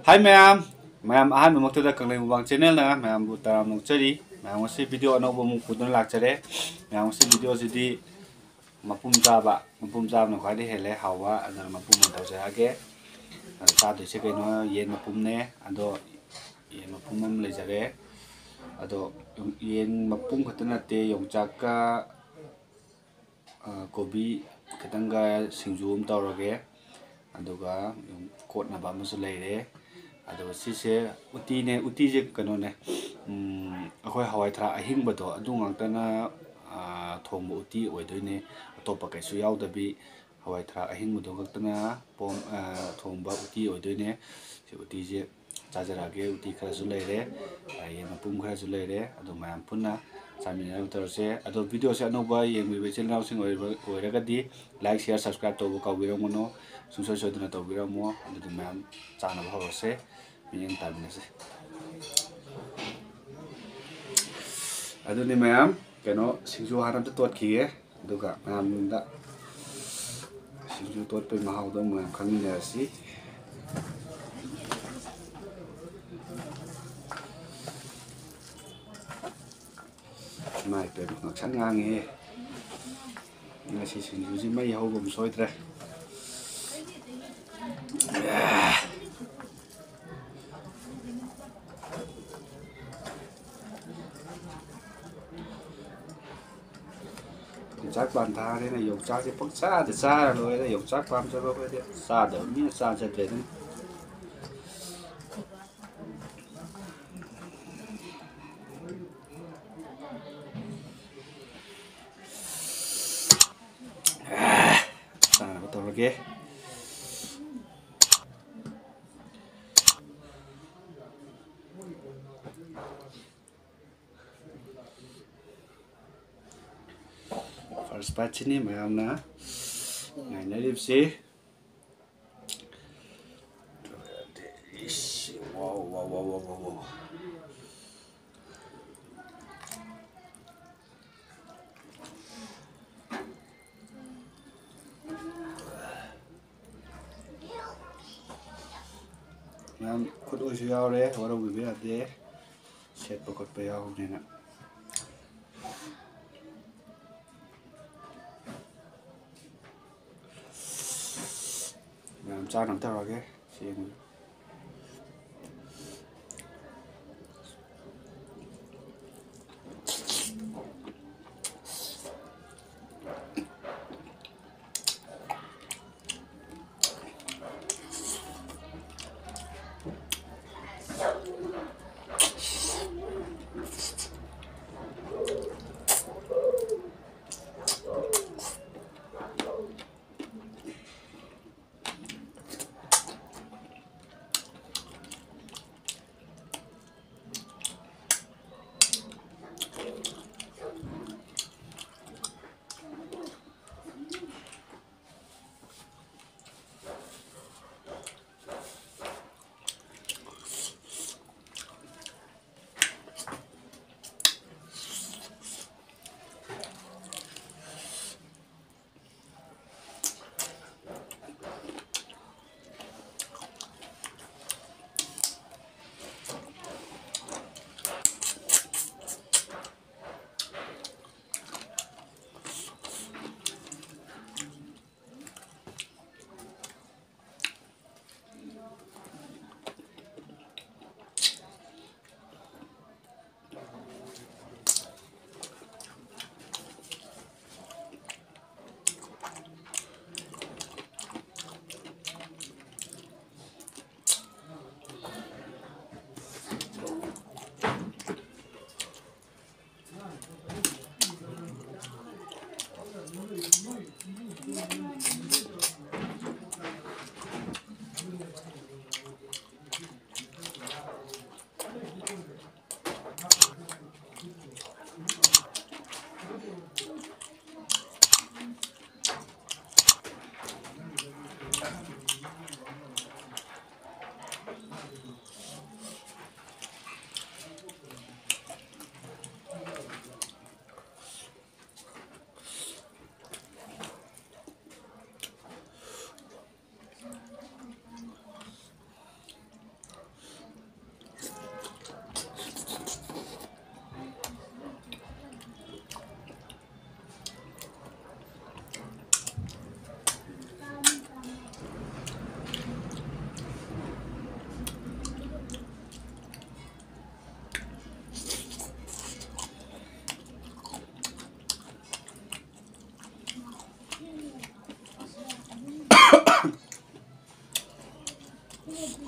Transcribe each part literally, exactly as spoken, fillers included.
ꯍꯥꯏ ꯃꯌꯥꯝ, ꯃꯌꯥꯝ ꯑꯍꯥꯟꯕꯃꯛꯇꯗ ꯀꯪꯂꯩ ꯃꯨꯛꯕꯥꯡ ꯆꯦꯅꯦꯜꯅ ꯃꯌꯥꯝꯕꯨ ꯇꯔꯥꯝꯅ ꯑꯣꯛꯆꯔꯤ꯫ ꯃꯌꯥꯝ ꯉꯁꯤ ꯚꯤꯗꯤꯑꯣ ꯑꯅꯧꯕ ꯑꯃꯨꯛ ꯄꯨꯗꯨꯅ ꯂꯥꯛꯆꯔꯦ꯫ ꯃꯌꯥꯝ ꯉꯁꯤ ꯚꯤꯗꯤꯑꯣꯁꯤꯗꯤ ꯃꯄꯨꯝ ꯆꯥꯕ, ꯃꯄꯨꯝ ꯆꯥꯕꯅ ꯈ꯭ꯋꯥꯏꯗꯒꯤ ꯍꯦꯜꯂꯦ ꯍꯥꯎꯕ, ꯑꯗꯨꯅ ꯃꯄꯨꯝ ꯑꯣꯏꯅ ꯇꯧꯖꯔꯛꯑꯒꯦ꯫ ꯑꯗꯣ ꯆꯥꯗꯣꯏꯁꯦ ꯀꯩꯅꯣ? ꯌꯦꯟ ꯃꯄꯨꯝꯅꯦ꯫ ꯑꯗꯣ ꯌꯦꯟ ꯃꯄꯨꯝ ꯑꯃ ꯂꯩꯖꯔꯦ꯫ ꯑꯗꯣ ꯌꯦꯟ ꯃꯄꯨꯝ ꯈꯛꯇ ꯅꯠꯇꯦ, ꯌꯣꯡꯆꯥꯛꯀ ꯀꯣꯕꯤ ꯈꯤꯇꯪꯒ ꯁꯤꯡꯖꯨ ꯑꯃ ꯇꯧꯔꯒꯦ꯫ ꯑꯗꯨꯒ ꯀꯣꯠꯅꯕ ꯑꯃꯁꯨ ꯂꯩꯔꯦ꯫ ꯑꯗꯨꯒ ꯁꯤꯁꯦ ꯎꯇꯤꯅꯦ꯫ ꯎꯇꯤꯁꯦ ꯀꯩꯅꯣꯅꯦ, ꯑꯩꯈꯣꯏ ꯍꯋꯥꯏ ꯊꯔꯥꯛ ꯑꯍꯤꯡꯕꯗꯣ, ꯑꯗꯨ ꯉꯥꯛꯇꯅ ꯊꯣꯡꯕ ꯎꯇꯤ ꯑꯣꯏꯗꯣꯏꯅꯦ꯫ ꯑꯇꯣꯞꯄ ꯀꯩꯁꯨ ꯌꯥꯎꯗꯕꯤ, ꯍꯋꯥꯏ ꯊꯔꯥꯛ ꯑꯍꯤꯡꯕꯗꯣ ꯈꯛꯇꯅ ꯄꯣꯝ-, ꯊꯣꯡꯕ ꯎꯇꯤ ꯑꯣꯏꯗꯣꯏꯅꯦ꯫ ꯁꯤ ꯎꯇꯤꯁꯦ ꯆꯥꯖꯔꯛꯑꯒꯦ꯫ ꯎꯇꯤ ꯈꯔꯁꯨ ꯂꯩꯔꯦ, ꯌꯦꯟ ꯃꯄꯨꯝ ꯈꯔꯁꯨ ꯂꯩꯔꯦ꯫ ꯑꯗꯨ ꯃꯌꯥꯝ ꯄꯨꯟꯅ ꯆꯥꯃꯤꯟꯅꯅꯕ ꯇꯧꯔꯁꯦ꯫ ꯑꯗꯣ ꯚꯤꯗꯤꯑꯣꯁꯦ ꯑꯅꯧꯕ ꯌꯦꯡꯕꯤꯕ ꯏꯆꯤꯜ ꯏꯅꯥꯎꯁꯤꯡ ꯑꯣꯏꯔꯕ-, ꯑꯣꯏꯔꯒꯗꯤ like, share, subscribe ꯇꯧꯕ ꯀꯥꯎꯕꯤꯔꯝꯒꯅꯨ꯫ ꯁꯨꯡꯁꯣꯏ ꯁꯣꯏꯗꯅ ꯇꯧꯕꯤꯔꯝꯃꯣ꯫ ꯑꯗꯨꯗꯤ ꯃꯌꯥꯝ ꯆꯥꯅꯕ ꯍꯧꯔꯁꯦ꯫ ꯃꯤꯠꯌꯦꯡ ꯇꯥꯃꯤꯟꯅꯁꯦ꯫ ꯑꯗꯨꯅꯤ ꯃꯌꯥꯝ, ꯀꯩꯅꯣ, ꯁꯤꯡꯖꯨ ꯍꯥꯟꯅ ꯑꯝꯇ ꯇꯣꯠꯈꯤꯒꯦ꯫ ꯑꯗꯨꯒ ꯃꯌꯥꯝꯗ ꯁꯤꯡꯖꯨ ꯇꯣꯠꯄꯒꯤ ꯃꯍꯥꯎꯗꯣ ꯃꯌꯥꯝ ꯈꯪꯃꯤꯟꯅꯔꯁꯤ꯫ ꯏꯃꯥ ꯏꯄꯦꯝ, ꯉꯥꯛꯁꯪ ꯉꯥꯡꯉꯤꯍꯦ꯫ ꯉꯁꯤ ꯁꯤꯡꯖꯨꯁꯤ ꯃꯩ ꯍꯧꯕ ꯑꯃ ꯁꯣꯏꯗ꯭ꯔꯦ꯫ ꯌꯣꯡꯆꯥꯛ ꯄꯥꯟ ꯊꯥꯔꯦꯅ ꯌꯣꯡꯆꯥꯛꯁꯦ ꯄꯪꯆꯥꯗ ꯆꯥꯔ ꯂꯣꯏꯔꯦ꯫ ꯌꯣꯡꯆꯥꯛ ꯄꯥꯝꯖꯕ ꯑꯩꯈꯣꯏꯗꯤ ꯆꯥꯗꯕ ꯃꯤꯅ ꯆꯥꯖꯗ꯭ꯔꯦ ꯑꯗꯨꯝ꯫ ꯆꯥꯅꯕ ꯇꯧꯔꯒꯦ꯫ First bite ꯁꯤꯅꯤ ꯃꯌꯥꯝꯅ ꯉꯥꯏꯅꯔꯤꯕꯁꯤ꯫ ꯏꯁ, wow, wow, wow, wow, wow, wow. ꯃꯌꯥꯝ ꯈꯨꯠ ꯑꯣꯏꯁꯨ ꯌꯥꯎꯔꯦ, ꯋꯥꯔꯧꯕꯤꯕ ꯌꯥꯗꯦ꯫ ꯁꯦꯠꯄ ꯈꯣꯠꯄ ꯌꯥꯎꯕꯅꯤꯅ꯫ ꯃꯌꯥꯝ ꯆꯥꯅꯕ ꯇꯧꯔꯒꯦ꯫ ꯁꯤ ꯌꯦꯡꯉꯨ꯫ ꯎꯝ꯫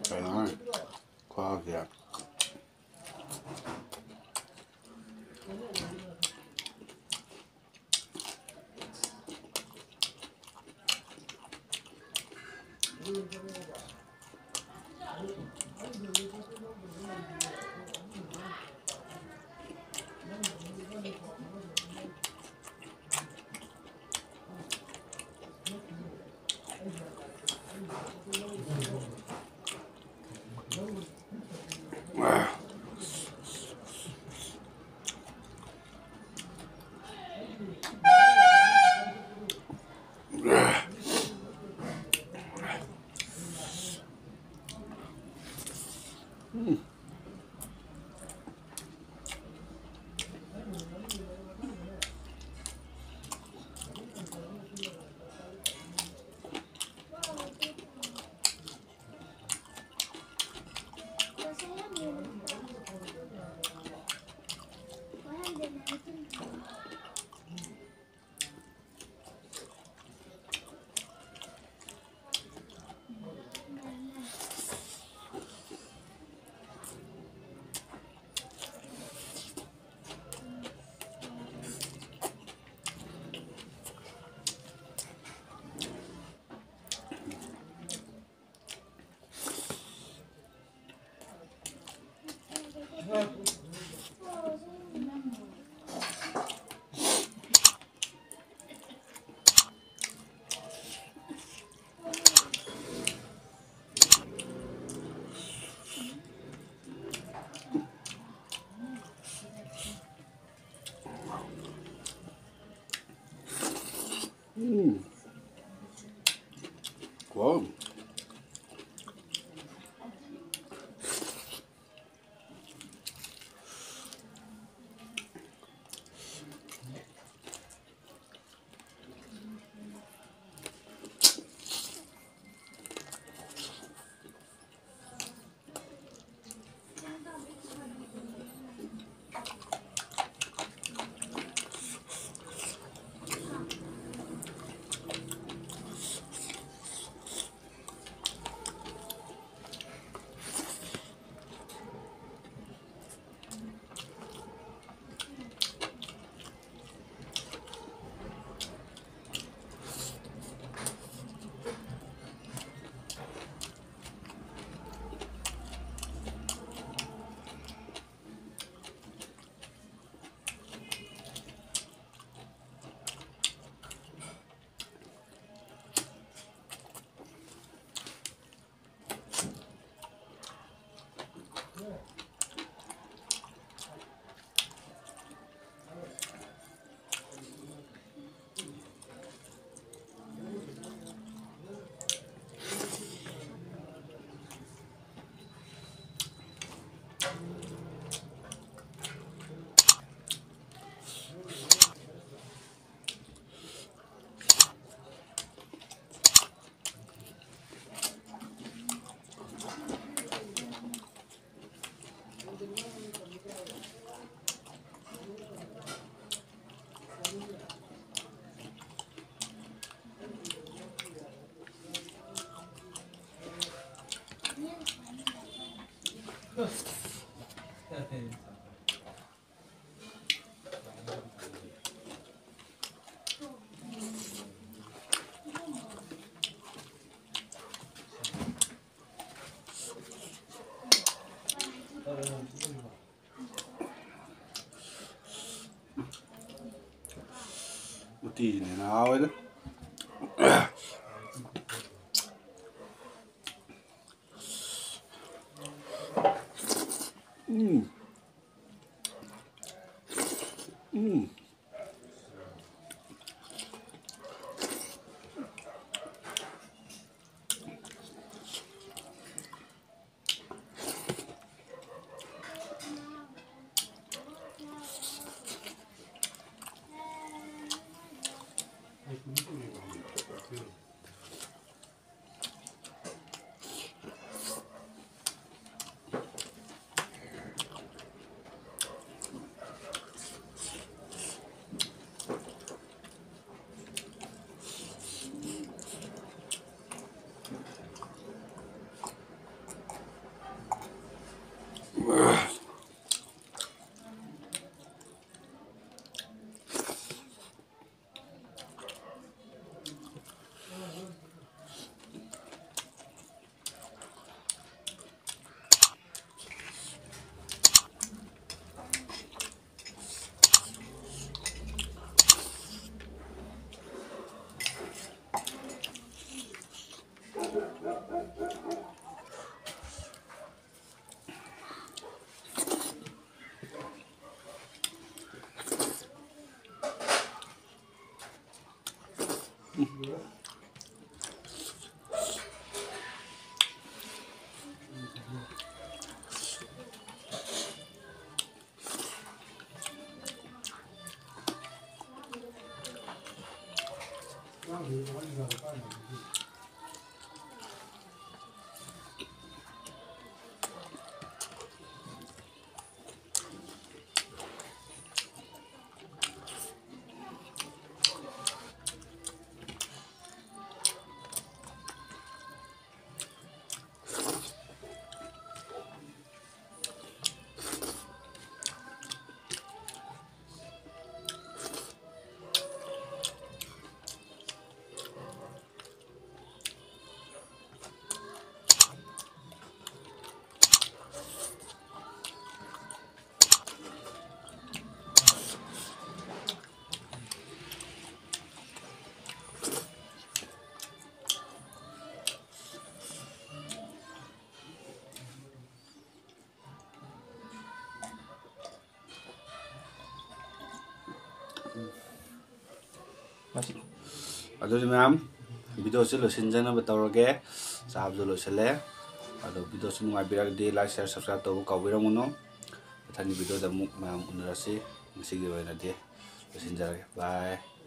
ꯀꯩꯅꯣ ꯈꯨꯍꯥꯎꯁꯦ꯫ ꯑꯣ꯫ ꯎꯇꯤꯁꯤꯅ ꯍꯦꯟꯅ ꯍꯥꯎꯋꯦꯗ꯫ ꯎꯝ꯫ ꯎꯝ꯫ ꯑꯗꯨꯗꯤ ꯃꯌꯥꯝ, videoꯁꯤ ꯂꯣꯏꯁꯤꯟꯖꯅꯕ ꯇꯧꯔꯒꯦ꯫ ꯆꯥꯕꯁꯨ ꯂꯣꯏꯁꯤꯜꯂꯦ꯫ ꯑꯗꯣ videoꯁꯤ ꯅꯨꯡꯉꯥꯏꯕꯤꯔꯒꯗꯤ like, share, subscribe ꯇꯧꯕ ꯀꯥꯎꯕꯤꯔꯝꯒꯅꯨ꯫ ꯃꯊꯪꯒꯤ videoꯗ ꯑꯃꯨꯛ ꯃꯌꯥꯝ ꯎꯅꯔꯁꯤ꯫ ꯉꯁꯤꯒꯤ ꯑꯣꯏꯅꯗꯤ ꯂꯣꯏꯁꯤꯟꯖꯔꯒꯦ꯫ Bye꯫